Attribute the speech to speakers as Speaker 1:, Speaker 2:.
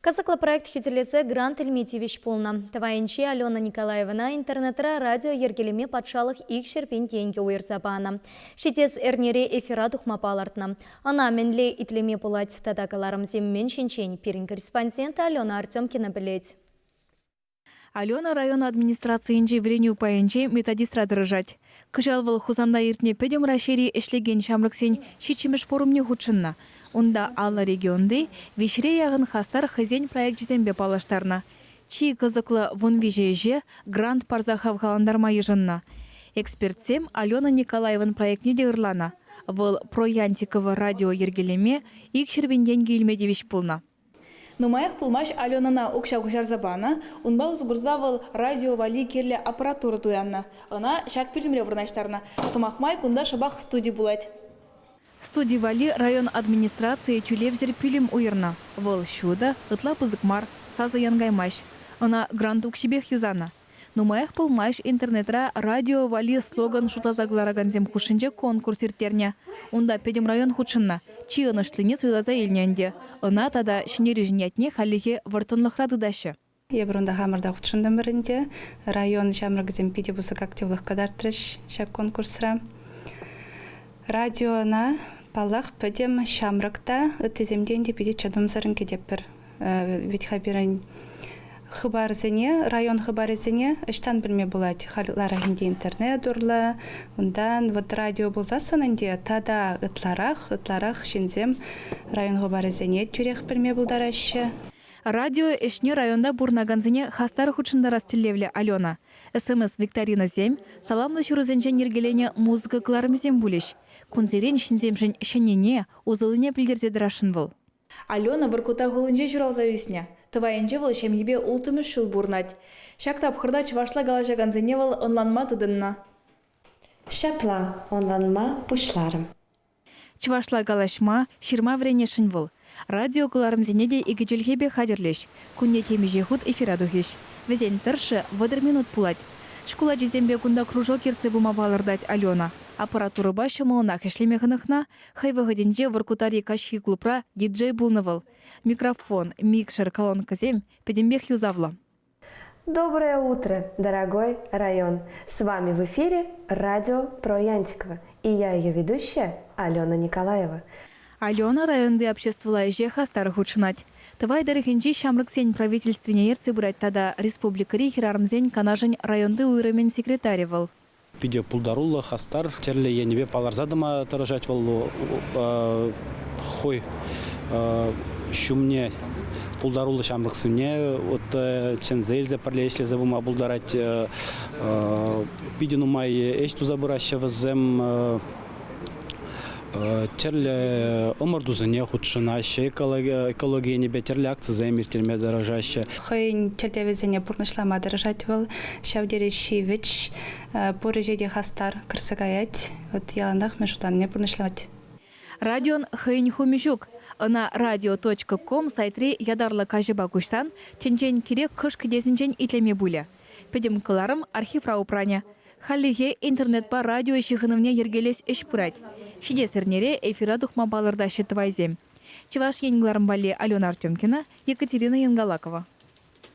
Speaker 1: Кӑсӑклӑ проект хӳтӗлесе грант илме тивӗҫ пулнӑ. Тӑвайӗнчи Алена Николаевӑна интернетра радио йӗркелеме патшалӑх 200 пин тенкӗ уйӑрса панӑ. Ҫитес эрнере эфира тухма палӑртнӑ. Ӑна мӗнле итлеме пулать тата кӑларӑмсем мӗн ҫинчен пирӗн корреспондент Алена Артемкина пӗлет.
Speaker 2: Алена район администрацийӗнчи вӗренӳ пайӗнче методистра тӑрӑшать. Кӑҫал вӑл Хусанта иртнӗ Пӗтӗм Раҫҫейри ӗҫлекен ҫамрӑксен ҫиччӗмӗш форумне хутшӑннӑ. Унта 50 регионти виҫҫӗре яхӑн хастар хӑйсен проекчӗсемпе паллаштарнӑ. Чи кӑсӑклӑ 13 ӗҫе грант парса хавхалантарма йышӑннӑ. Экспертсем Алена Николаевӑн проектне те ырланӑ. Вӑл Про Янтиково радио йӗркелеме 200 пин тенкӗ илме тивӗҫ пулнӑ. Нумаях пулмасть Аленӑна укҫа куҫарса панӑ. Унпа усӑ курса вӑл радио валли кирлӗ аппаратура туяннӑ. Ӑна ҫак пӳлӗмре вырнаҫтарнӑ. Сӑмах май, кунта шӑпах студи пулать. Студи валли район администрацийӗ тӳлевсӗр пӳлӗм уйӑрнӑ. Вӑл ҫутӑ, ытла пысӑк мар, сасӑ янкаймасть. Ӑна грант укҫипех юсанӑ. Нумаях пулмасть интернетра радио валли слоган шутласа кӑларакансем хушшинче конкурс ирттернӗ. Унта пӗтӗм район хутшӑннӑ. Чи ӑнӑҫлине суйласа илнӗ ӗнтӗ. Ӑна тата ҫӗнтерӳҫӗн ятне хальлӗхе вӑрттӑнлӑхра тытаҫҫӗ.
Speaker 3: Эпир унта хамӑр та хутшӑнтӑмӑр ӗнтӗ. Район ҫамрӑкӗсем питӗ пысӑк активлӑх кӑтартрӗҫ ҫак конкурсра. Радиона, паллах, пӗтӗм ҫамрӑк та, ыттисем те ӗнтӗ питӗ чӑтӑмсӑррӑн кӗтетпӗр. Вӗт-ха пирӗн хыпарсене, район хыпарӗсене ӑҫтан пӗлме пулать? Халь ытларах ӗнтӗ интернет урлӑ, унтан вот радио пулсассӑн ӗнтӗ тата ытларах, ытларах ҫынсем район хыпарӗсене тӳрех пӗлме пултараҫҫӗ.
Speaker 2: Радио ӗҫне районта пурӑнакансене хастар хутшӑнтарас тӗллевлӗ Алена. СМС-викторинӑсем, саламлӑ ҫырусенчен йӗркеленӗ музыка кӑларӑмӗсем пулӗҫ. Кунсерен ҫынсемшӗн ҫӗннине, усӑллине пӗлтерсе тӑрасшӑн вӑл. Алена Воркута хулинче ҫуралса ӳснӗ. Тӑвайӗнче вӑл ҫемйипе улттӑмӗш ҫул пурӑнать. Ҫак тапхӑрта чӑвашла калаҫакансене вӑл ӑнланма тытӑннӑ.
Speaker 4: Ҫапла ӑнланма пуҫларӑм.
Speaker 2: Чӑвашла калаҫма, ҫырма вӗренесшӗн вӑл. Радио кӑларӑмсене те икӗ чӗлхепе хатӗрлӗҫ. Кунне темиҫе хут эфира тухӗҫ. Вӗсен тӑршшӗ 30 минут пулать. Шкул ачисемпе кунта кружок ертсе пыма палӑртать Алена. Аппаратурӑпа ҫӑмӑллӑнах ӗҫлеме хӑнӑхнӑ. Хӑй вӑхӑтӗнче Воркутари каҫхи клубра диджей пулнӑ вӑл. Микрофон, микшер, колонкӑсем пӗтӗмпех юсавлӑ.
Speaker 4: Доброе утро, дорогой район! С вами в эфире радио про Янтиково и я ее ведущая Алена Николаева.
Speaker 2: Алена районти обществӑлла ӗҫе хастар хутшӑнать. Тӑвай тӑрӑхӗнчи ҫамрӑксен правительствине ертсе пырать тата республикӑри хӗрарӑмсен канашӗн районти уйрӑмӗн секретарӗ вӑл.
Speaker 5: Питӗ пултаруллӑ, хастар, тӗрлӗ енӗпе палӑрса тӑма тӑрӑшать вӑл хӑй ҫумне пултаруллӑ ҫамрӑксене вот чӗнсе илсе пӗрле ӗҫлесе пыма пултарать. Питӗ нумай ӗҫ туса пыраҫҫӗ вӗсем. Тӗрлӗ ӑмӑртусене хутшӑнаҫҫӗ, экологи енӗпе тӗрлӗ акцисем ирттерме тӑрӑшаҫҫӗ.
Speaker 3: Хӑйӗн тӗллевӗсене пурнӑҫлама тӑрӑшать вӑл. Ҫав тери ҫивӗч, пур ӗҫе те хастар кӗрсе каять. Вот яланах мӗн шутланине пурнӑҫлать.
Speaker 2: Радион хӑйӗн хумӗ ҫук. Ӑна радио точка ком сайтри ятарлӑ каҫӑпа куҫсан тӗнчен кирек хӑш кӗтесӗнчен итлеме пулӗ. Пӗтӗм кӑларӑм архивра упранӗ. Хальлӗхе интернетпа радио ҫыхӑнӑвне йӗркелес ӗҫ пырать. Ҫитес эрнере эфира тухма палӑртаҫҫӗ тӑвайсем. Чӑваш Ен кӑларӑм валли Алена Артемкина, Екатерина Янгалакова.